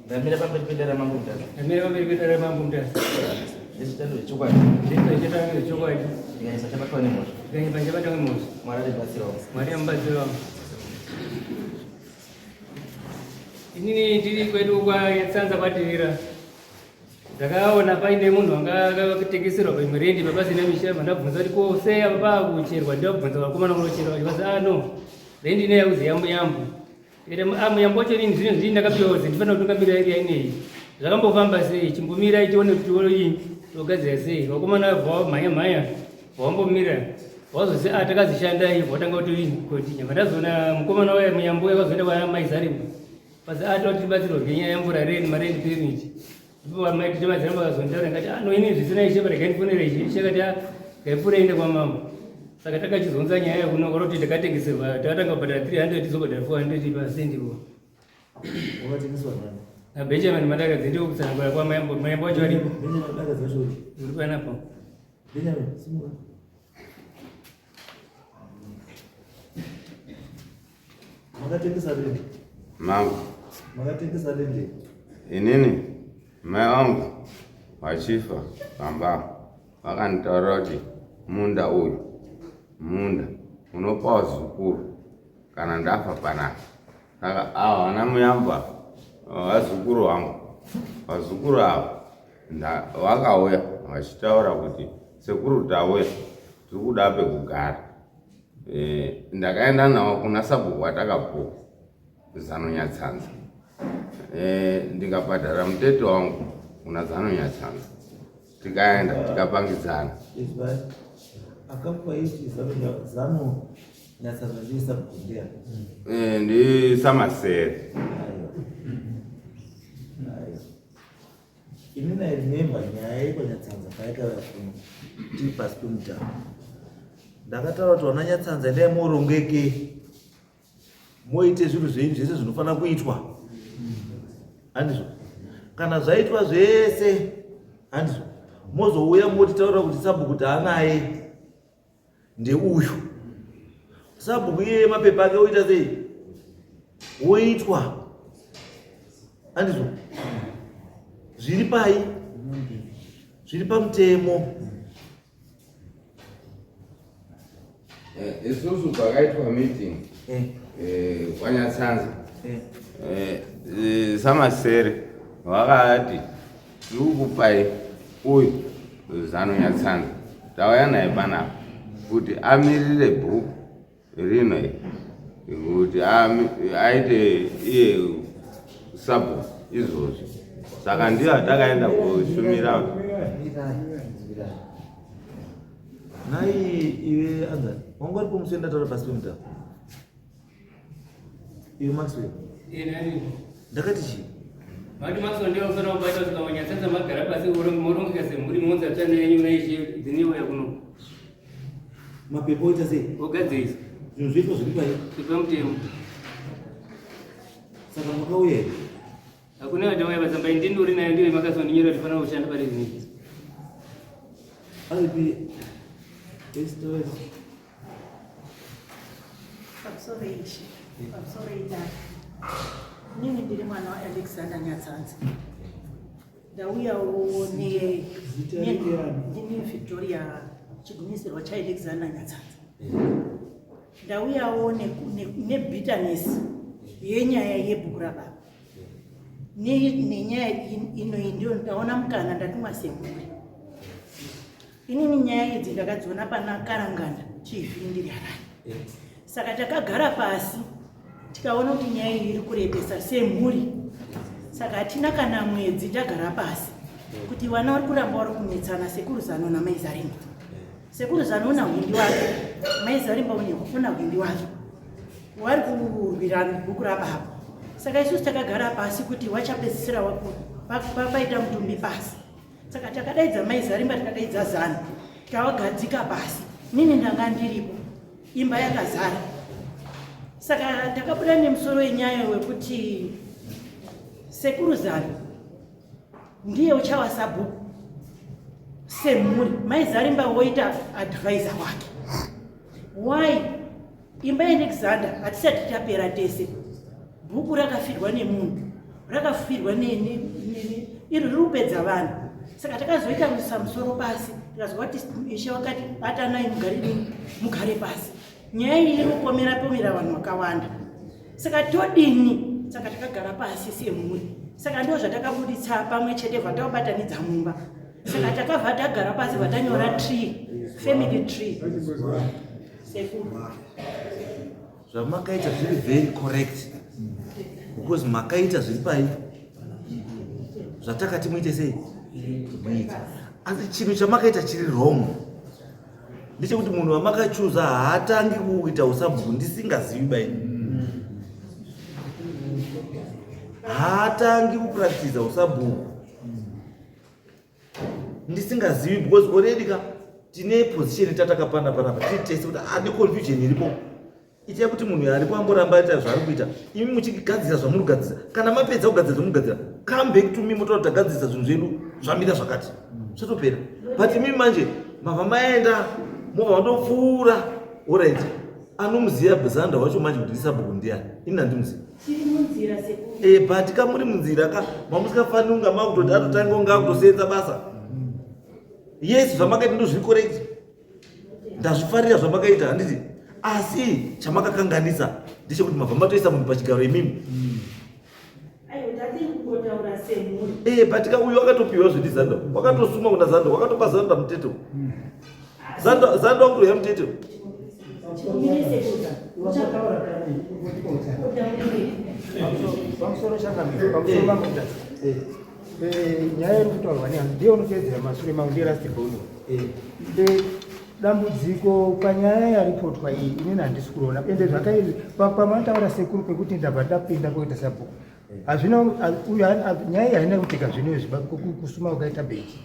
Ndamira pamberi pedare raMambo Mutasa. Ndamira pamberi pedare raMambo Mutasa. Ndezvitando zvechokwadi. Ndezvitando zvechokwadi. Ndikanyisa chabatwa nemhosva. Ndikanyisa chabatwa nemhosva. Mwari andibatsirawo. Mwari amubatsirawo. Inini ndiri kwedu kwaTsanza kwaTivira. Ndakaona paine munhu anga akatengeserwa paimwe rendi papasina misha ndabvunza kuti ko sei apa pakucherwa ndabvunza vakomana kunochera vachivasi ah no rendi ine yakuzi yambu yambu Ere ah, muyambo wacho nini zvino ndini ndakapiwa kuti ndifanira kutungamira area ineyi zvakambofamba sei chimbomirai tione kuti iyi togadzira sei vakomana vabva vamhanya mhanya vambomira wazozi ah takazishanda iyi watanga kuti kuti nyama ndazoona mukomana waya muyambo uya wazoenda kwa mai Zarimba vazi ah toti tibatsirwa ngenyaya yemvura reni mareni permit ndipo vamai tichimadzira vakazonditaura ndikati ah no ini zvisina ishe regai ndifonere ishe ishe akati ah ngaipfuure inde kwamambo saka takachizonza nyaya yekuno koroti takatengeserwa takatanga kubhadhara 300 tizobhadhara 400 pasendi po Wakatengeswa nani? naBenjamin Madakadzi ndiwo kutsanangura kwamayambo mayambo wacho aripo Benjamin Madakadzi wacho uri. uri panapo Benjamin, simuka. Makatengesa rendi? Mangu. Makatengesa rendi? Inini mai vangu vachifa pamba vakanditaurira kuti munda uyu munda unopa vazukuru kana ndafa panapa saka ava vana muyamba vazukuru vangu vazukuru ava vakauya vachitaura kuti sekuru tauya tiri kuda pekugara Eh, ndakaenda nawo kuna sabhuku watakabhuka Zano Nyatsanza. Eh, ndikabhadhara mutete wangu kuna Zano Nyatsanza, tikaenda tikapangidzana. Akakupa ichi Zano Nyatsanza ndiye sabhuku ndiani? Eh, ndi Samasere. Aiwa. Inini I remember nyaya yekwaNyatsanza payakauya kuno tiri pasi pemutauro. Ndakataura kuti vana Nyatsanza endai morongeke moite zvinhu zvenyu zvese zvinofanira kuitwa. Handizvo? Kana zvaitwa zvese handizvo? Mozouya motitaurira kuti sabhuku taanaye ndeuyu. Sabhuku iyeye mapepa ake oita sei? Woitwa. Handizvo? Zviri pai? Zviri pamutemo. Eh, isusu pakaitwa meeting eh. Eh, kwanyatsanza samasere vakati tiri kukupai uyu zano nyatsanza tauya naye panapa kuti amirire bhuku rino iri kuti aite iye sabhuku izvozvi saka ndiyo atakaenda kushumira Nhai iwe anzani, wanga uripo musi wendataura pasi pemutauro? Iwe Maxwell. Ndakati chii? Mati Maxwell ndiye unofanira kubata kuti kawanyatsanza magara pasi morongeka semhuri mounza tsvana yenyu naishe dziniuya kuno. Mapepa oita sei? Ogadzirisa. Zvinhu zvoitwa zviri pai? Zviri pamutemo. Saka makauya here? Hakuna atauya patsamba iyi ndindori nayo ndiyo makazondinyora kuti fanira kushanda pari zvino. Aripi Esther Pamusoro ishe, pamusoro idare. Inini ndiri mwana waAlexander Nyatsanza. Ndauyawo ne ndini Victoria chigumisirwa chaAlexander Nyatsanza. Ndauyawo nebitterness yenyaya yebhuku rababa. Nenyaya ino ndiyo ndaona mukana ndatumwa semhuri. Inini nyaya idzi ndakadziona pana Karanganda TV ndiri Harare. Saka takagara pasi tikaona kuti nyaya iyi iri kurebesa semhuri. Saka hatina kana mwedzi tagara pasi kuti vana vari kuramba vari kunetsana sekuru Zano namai Zarimba. Sekuru Zano una hwindi wake, mai Zarimba una hwindi wake. Wari kurwirana bhuku rababa. Saka isusu takagara pasi kuti wachapedzisira paita mutumbi pasi. Saka takadaidza mai Zarimba tikadaidza Zano tikavagadzika pasi. Nini ndanga ndiripo, imba yakazara. Saka takabuda nemusoro wenyaya wekuti sekuru Zano ndiye uchawa sabhuku semhuri, mai Zarimba woita advisor wake. Why? Imba yeAlexander hatisati tapera tese. Bhuku rakafirwa nemunhu. Rakafirwa iri riri kupedza vanhu. Saka takazoita samusoro pasi, tikazwa kuti Ishe wakati batanai mugare mugare pasi. Nyaya iyi iri kupomera pomera vanhu vakawanda. Saka todini? Saka takagara pasi semhuri. Saka ndo zvatakabuditsa pamwe chete vatabatanidza mumba. Saka takabva tagara pasi vatanyora tree, family tree. Sekuru. Zvamakaita zviri very correct because makaita zviri pai zvatakati muite sei muite, asi chinhu chamakaita chiri wrong ndechekuti munhu wamakachuza haatangi kuita usabhuku ndisingazivi baini, haatangi kupractiza usabhuku ndisingazivi, because already ka tine position tatakapanda panapa tiri tese kuti ane confusion iripo. Itai kuti munhu aripo amboramba aita zvaari kuita, imi muchigadzira zvamuri kugadzira. Kana mapedza kugadzira zvamuri kugadzira, come back to me, motaura kuti tagadzirisa zvinhu zvedu, zvamira zvakati, zvatopera. But imi manje mabva maenda, mobva matopfuura. Alright, anomuziva Zanda wacho manje kuti ndisabhuku ndiani? Ini handimuzivi. But kamuri munzira ka mamusikafaniri kunga makutoti atotanga kunga akutosenza basa. Yes, zvamakaita ndo zviri correct, ndazvifarira zvamakaita, handiti? Asi chamakakanganisa ndechekuti mabva matoisa munhu pachigaro imimi. But ka uyu wakatopiwa zvedi Zanda, wakatosuma kuna Zanda, wakatopa Zanda muteto. Zanda, Zanda wakutoya muteto. Pamusoro changamiro, pamusoro vamutasa. Nyaya iri kutaurwa nehangu ndiye unotedzera mashure mangu, ndiye last bono. Dambudziko panyaya yaripotwa iyi, inini handisi kuona ende zvakaizvi pamataura sekuru pekuti ndabva ndapinda kuita sabhuku, hazvina uyu nyaya iyi haina kuitika zvino izvi. Kusuma ukaita bechi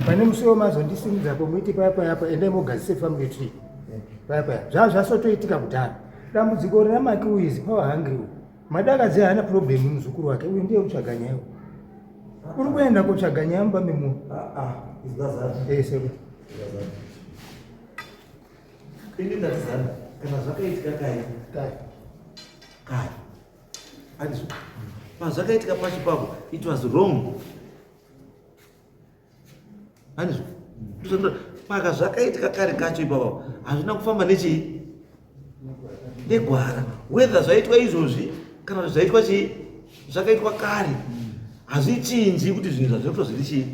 pane musi wemazondisimudza pomuiti paya paya pa endai mogadzise family tree paya paya, zvaa zvasotoitika kudhara. Dambudziko ramaki uyu is power hungry. Uyu Madakadzi haana problem, muzukuru wake uyu ndiye kutsvaga nyaya. Uri kuenda kutsvaga nyaya mumba memunhu. Sekuru. Ini ndati Zanda, kana zvakaitika kai Kai. Kai andizvo pazvakaitika pacho papo, it was wrong, andizvo? Paka zvakaitika kare kacho ipapo hazvina kufamba nechii, negwara. Whether zvaitwa izvozvi kana kuti zvaitwa chii, zvakaitwa kare, hazvichinji kuti zvinhu zvazvinoitwa zviri chii,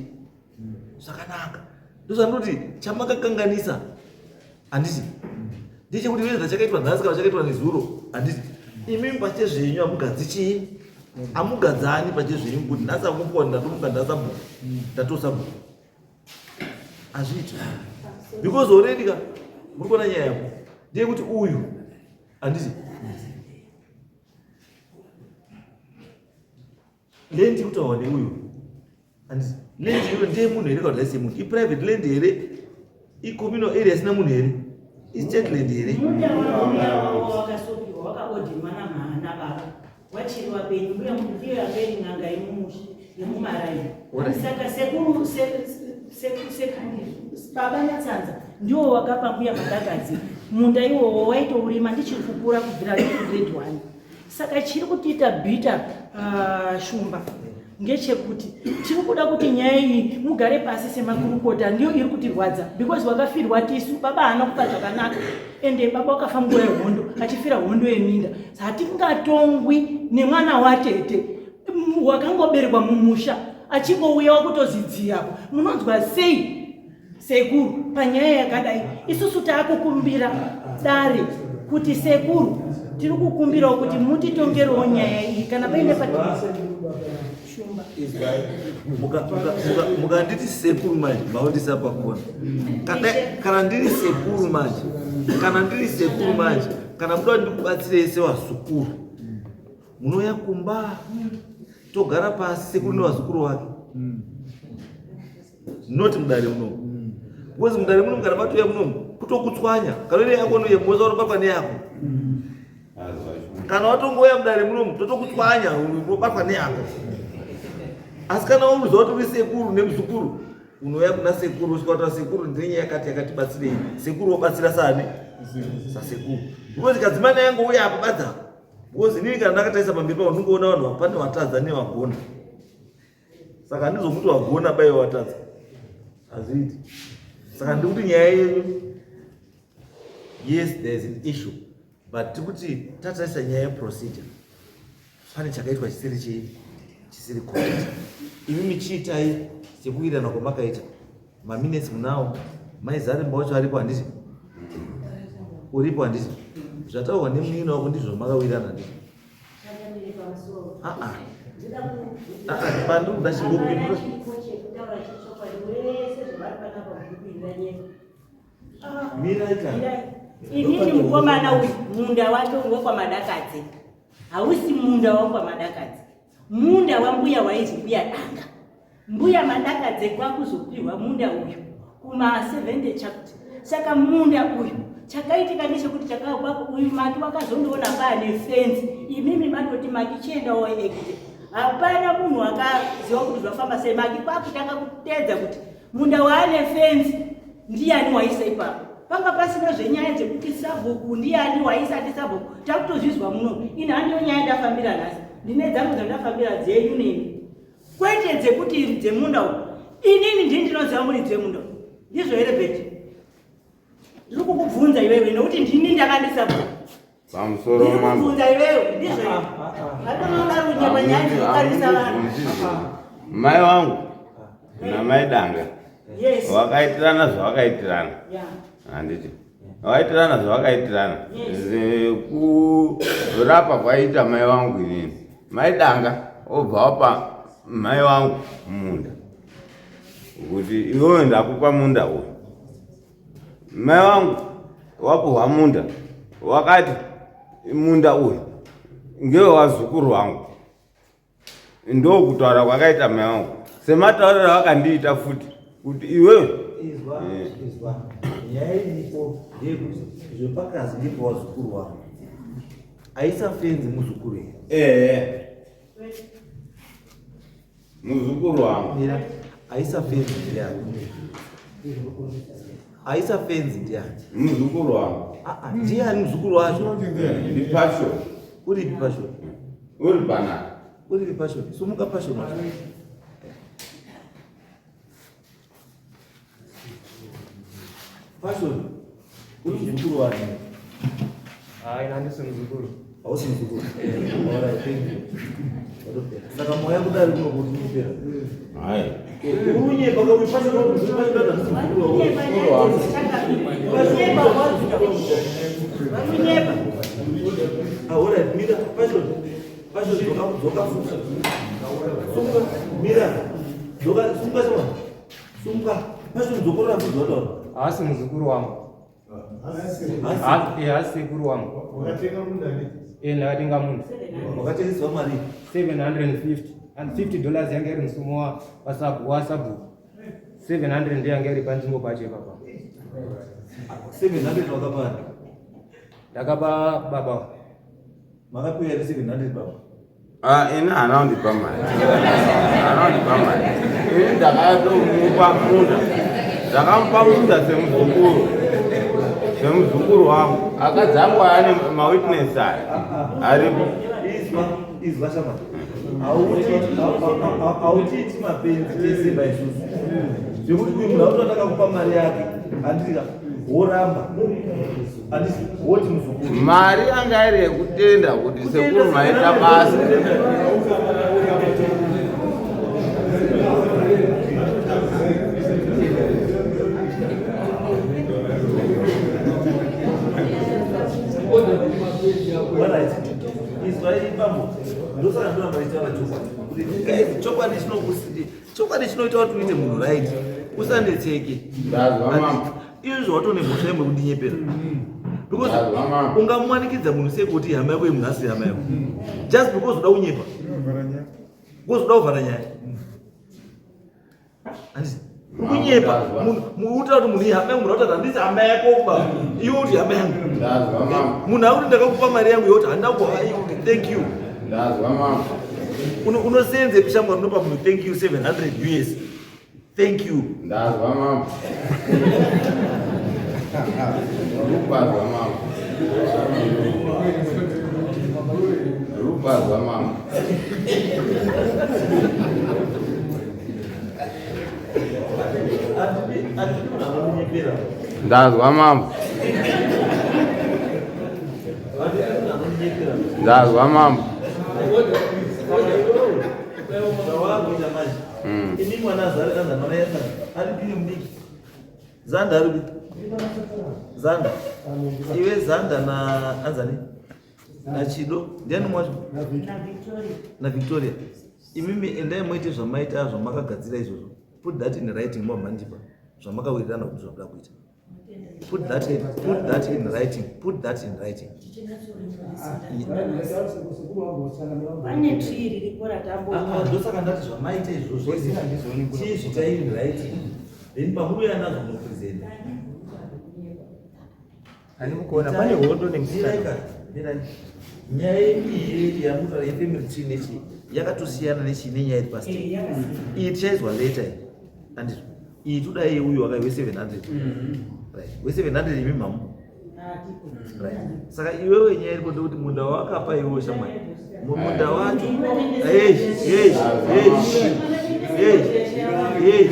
zvakanaka. Ndozvandoti chamakakanganisa, handiti, ndechekuti whether chakaitwa nhasi kana chakaitwa nezuro, handiti, imi pachezvenyu hamugadzi chii, hamugadzani pachezvenyu kuti nhasi amupuwa, ndatomuka ndasabhuku, ndatosabhuku. Hazviiti, because already ka muri kuona nyaya yako ndeyekuti uyu, handiti, land kutaurwa neuyu, handiti, land iyo ndeye munhu here kana kuti haisi yemunhu? Iprivate land here? Icommunal area isina munhu here? Istate land here? Munda wavo wakasopiwa, wakaodhinwa namhana baba wachiri wapenyu. Mbuya ndiyo yanga n'anga yemumusha yemumaraini. Saka sekuru baba Nyatsanza ndiwo wakapa mbuya Madakadzi munda iwowo, waitourima ndichiri kukura kubvira grade 1. Saka chiri kutiita bhita, Shumba, ngechekuti tiri kuda kuti nyaya iyi mugare pasi semakurukota. Ndiyo iri kutirwadza because wakafirwa tisu, baba haana kupa zvakanaka, ende baba wakafa nguva yehondo, achifira hondo yeminda. Hatingatongwi nemwana watete wakangoberekwa mumusha achingouya wakutozidziyapo. Munonzwa sei sekuru panyaya yakadai? Isusu taakukumbira dare kuti sekuru, tiri kukumbirawo kuti mutitongerewo nyaya iyi kana paine pa Shumba. Mukanditi sekuru manje maundisa pakona. Kana ndiri sekuru manje, kana ndiri sekuru manje, kana muda ndikubatsirei sevazukuru, munouya kumba togara pasi sekuru nevazukuru vake, not mudare munomu, because mudare munomu kana matouya munomu kutokutswanya. Kana ine yako noyemoza unobatwa neyako. Kana watongouya mudare munomu totokutswanya, unobatwa neyako. Asi kana uruziva kuti uri sekuru nemuzukuru, unouya kuna sekuru, usvika kutaura, "Sekuru, ndine nyaya yakati yakati, batsirei." Sekuru wobatsira sani sasekuru, because kadzimai yangouya apa badza. Because inini kana ndakatarisa pamberi pavo ndingoona vanhu pane vatadza nevagona. Saka handizomuti wagona bai watadza. Hazviiti. Saka ndikuti nyaya yenyu yes there is an issue but tikuti tatarisa nyaya yeprocedure pane chakaitwa chisiri chii chisiri correct. Imi michiitai sekuwirirana kwamakaita maminutes munawo mai Zarimba wacho aripo handiti uripo handiti zvataurwa nemunin'ina wako ndizvo zvamakawirirana handiti ah, ah. ah, pandiri kuda chimbopindura mirai kana inini mukomana uyu munda wacho wekwamadakadzi hausi munda wekwamadakadzi munda wambuya waizi mbuya danga Mbuya Madakadze kwakuzopihwa munda uyu kuma 70 chakuti saka munda uyu chakaitika ndechekuti chakakwako uyu maki wakazondoona paane fenzi imimi matoti maki chiendawo ekite hapana munhu akaziva kuti zvafamba sei maki kwakutanga kuteedza kuti munda waane fenzi ndiyani waisa ipapo panga pasina zvenyaya dzekuti sabhuku ndiyani waisa ndi sabhuku takutozvizwa muno ini handiyo nyaya ndafambira nhasi ndine dzangu dzandafambira dzenyu neni kwete dzekuti iri dzemunda uyu inini ndini ndinoziva muridzi wemunda uyu ndizvo here beti ndiri kukubvunza iwewe nokuti ndini ndakandisa pamusoro mambo iwewe ndizvo here hatonoda kunyepa nyaya dzinokarisa vanhu mai wangu namai danga yes wakaitirana zvawakaitirana handiti Vakaitirana zvavakaitirana zvekurapa kwaiita mai vangu inini. Mai Danga obva wapa mai vangu munda kuti iwewe ndakupa munda uyu. Mai vangu wapuhwa munda wakati munda uyu ngewevazukuru vangu. Ndokutaura kwakaita mai vangu sematauriro awakandiita futi kuti iwewe izwa eh. izwa nyaya iripo ndeyekuti zvepakazi ndipo wazukuru wako aisa fenzi muzukuru here ehe muzukuru wangu mira aisa fenzi ndiani aisa fenzi ndiani muzukuru wangu ah, ah, ndiani muzukuru wacho ndipasho uripi pasho uri panapa uripi pasho sumuka pasho macho Passion, uri muzukuru wani? Hayi, handisi muzukuru. Hausi muzukuru? All right, thank you. Watopera. Saka moya kudari kuno kuti unopera. Hayi. Unyepa kwa Passion uri muzukuru wani? Handisi muzukuru wako. Vanonyepa. Ah, all right, mira, Passion. Passion, dzoka, dzoka, sumuka. Sumuka, mira. Dzoka, sumuka, sumuka. Sumuka. Passion, dzokorora futi wataura. Haasi muzukuru wangu. Haasi sekuru wangu. Wakatenga munda ne? Eh, ndakatenga munda. Wakatengeswa mari 750 and 50 dollars yange iri musumo wasabu. 700 ndiyo yange iri panzvimbo pacho ipapa. 700 wakapa? Ndakapa baba. Makapiwa here 700 baba? Ah, ini haana kundipa mari. Haana kundipa mari. Ini ndakatomupa munda. Ndakamupa munda semuzukuru. Semuzukuru wangu. Akadzi angu ane mawitness aya. Aripo. Izwa, izwa shama. Hautiiti mapenzi tese baisusu. Zvekuti uyu munhu auti ndakakupa mari yake. Handika. Woramba. Woti muzukuru. Mari yanga iri yekutenda kuti sekuru maita basa. Ndosaka ndoramba ndichitaura chokwadi kuti guys chokwadi chinokusiti chokwadi chinoita kuti uite munhu right usanetseke izvo zvatone mhosva imwe kundinyepera because ungamuwanikidza munhu sei kuti hama yako yemunhu asiri hama yako just because uda kunyepa because uda kuvhara nyaya handisi kunyepa utaura kuti munhu ihama yangu munhu autaura handisi hama yako ba iwe uti hama yangu munhu akuti ndakakupa mari yangu yoti handina kupa thank you unosenze pishamwa rinopa munhu thank you 700 us thank you ndazwa mambo ndikubazwa mambo. Ndiri kupazwa mambo. Handidi munhu anonyepera. Ndazwa mambo. Handidi munhu anonyepera. Ndazwa mambo. Zvawakuita manje, ini mwana azari anza mwana yasa ari piri mudiki Zanda ari kupi? Zanda iwe, Zanda na anzani naChido, ndiani mwacho? NaVictoria. Imimi endai muite zvamaita, zvamakagadzira izvozvo. Put that in writing, mamandipa zvamakawirirana kuti zvamuda kuita. Put that in writing, put that in writing. Pane tree riripo ratambo. Ah, ah, ndosaka ndati zvamaita izvozvo chizvitai in writing, then pamuuya nazvo munopresenta. Hani mukuona pane hondo nemusikana. Mirai. Nyaya iyi yamutaura yefamily tree nechi yakatosiyana nechi nenyaya iri pasi. Iyi tichaizwa later iyi, andizvo? Iyi toda uyu wakai we700, right? We700 imi mamu, right? Saka iwewe nyaya iripo ndekuti munda wakapa iwewe shamwari, munda wacho, hey, hey, hey, hey, hey.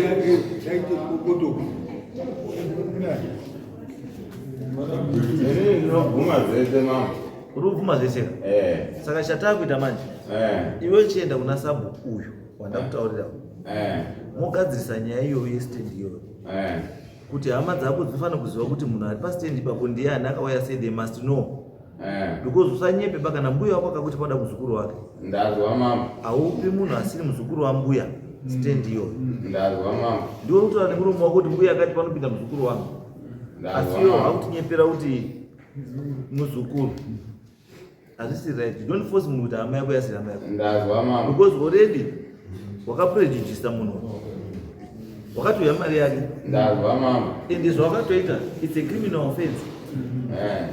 Ini ndinobvuma zvese mambo. Uri kubvuma zvese? Eh. Saka chataakuita manje, iwe chienda kuna sabhuku uyu wandakutaurira, mogadzirisa nyaya iyoyo yestendi iyoyo, kuti hama dzako dzinofanira kuziva kuti munhu ari pastendi ipapo ndiani, akauya sei. They must know, because usanyepe pa kana mbuya wako akakuti pada muzukuru wake. Ndazwa mambo. Haupi munhu asiri muzukuru wambuya stendi iyoyo. Ndazwa mambo. Ndiwe kutaura nemuromo wako kuti mbuya akati panopinda muzukuru wangu, asi iwe hautinyepera kuti muzukuru. Hazvisi right. You don't force munhu kuti hama yako yasiri hama yako. Ndazwa mambo. Because already wakaprejudisa munhu, wakatoya mari yake. Ndazwa mambo. Ende zvawakatoita, it's a criminal offense. Eh.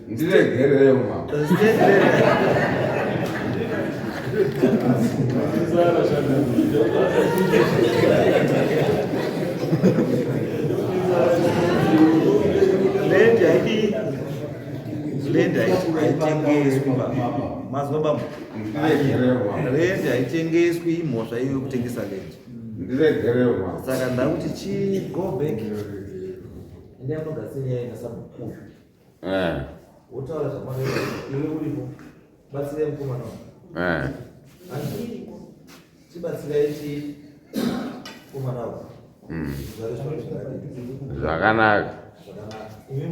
Ndiregererewo mambo. Stand there. Land haidi, land haitengeswi baba. Mazwa baba? Ndiregererewo mambo. Land haitengeswi, imhosva iyo yekutengesa land. Ndiregererewo mambo. Saka ndakuti chi go back, endai munogadzira nyaya nasabhuku uyu, wotaura zvamakaita. Iwe uripo, batsirai mukomana wangu. Chibatsirai chi mukomana wangu. Zvare. Zvakanaka. Zvakanaka. Imi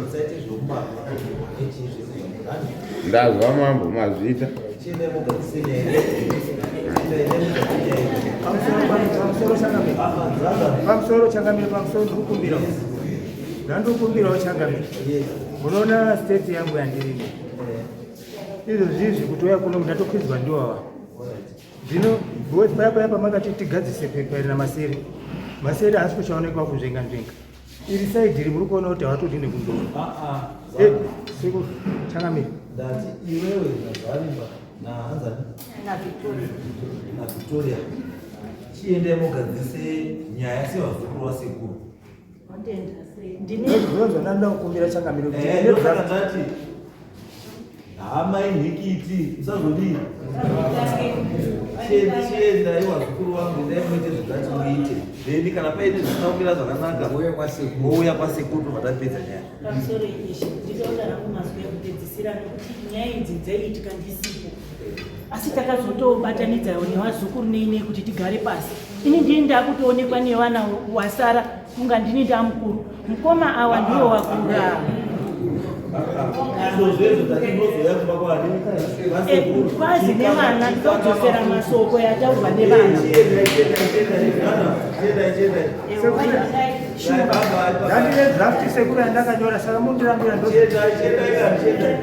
musaite zveumama nechii zvese zvamunani. Ndazwa mambo, mazvita. Chiendai mugadzise nyaya. Chiendai mugadzise nyaya. Pamusoro changamire. Ah, Zanda. Pamusoro changamire, pamusoro, ndikukumbirawo, ndandikukumbirawo changamire. Yes. Munoona state yangu yandirimo izvo zvizvi, kutouya kuno ndatokwidzwa ndiwawa. Zvino because paya paya pamakati tigadzise pepa iri namasere masere, haasi kuchaonekwa kunzvenga nzvenga. Iri side iri muri kuona kuti havatodi nekundona. Ah, ah, Eh, Zanda. Siku changamire. Ndati iwewe naZarimba nahanzani? NaVictoria. NaVictoria, chiendai mugadzise nyaya sevazukuru vasekuru. Ondenda ndini. Ndozvo ndanoda kukumbira changamire kuti Ndosaka ndati hama inhikiti, usazodii. Chiendai vazukuru vangu, endai muite zvandati muite, then kana paine zvisina kumira zvakanaka mouya kwasekuru, tobva tapedza nyaya. Pamusoro ishe, ndinoona rangu mazwi ekupedzisira, nekuti nyaya idzi dzaiitika ndisipo, asi takazotobatanidza nevazukuru neinei kuti tigare pasi. Ini ndini ndakutoonekwa nevana wasara kunga ndini ndamukuru, mukoma awa ndiwo wakura. Izvozvo tati ndinozoya kumba kwani? Kwazi nevana, ndinodzosera masoko yataurwa nevana. Ndandine draft sekuru yandakanyora, saka mundirambira ndo Chiendai, chiendai, chiendai.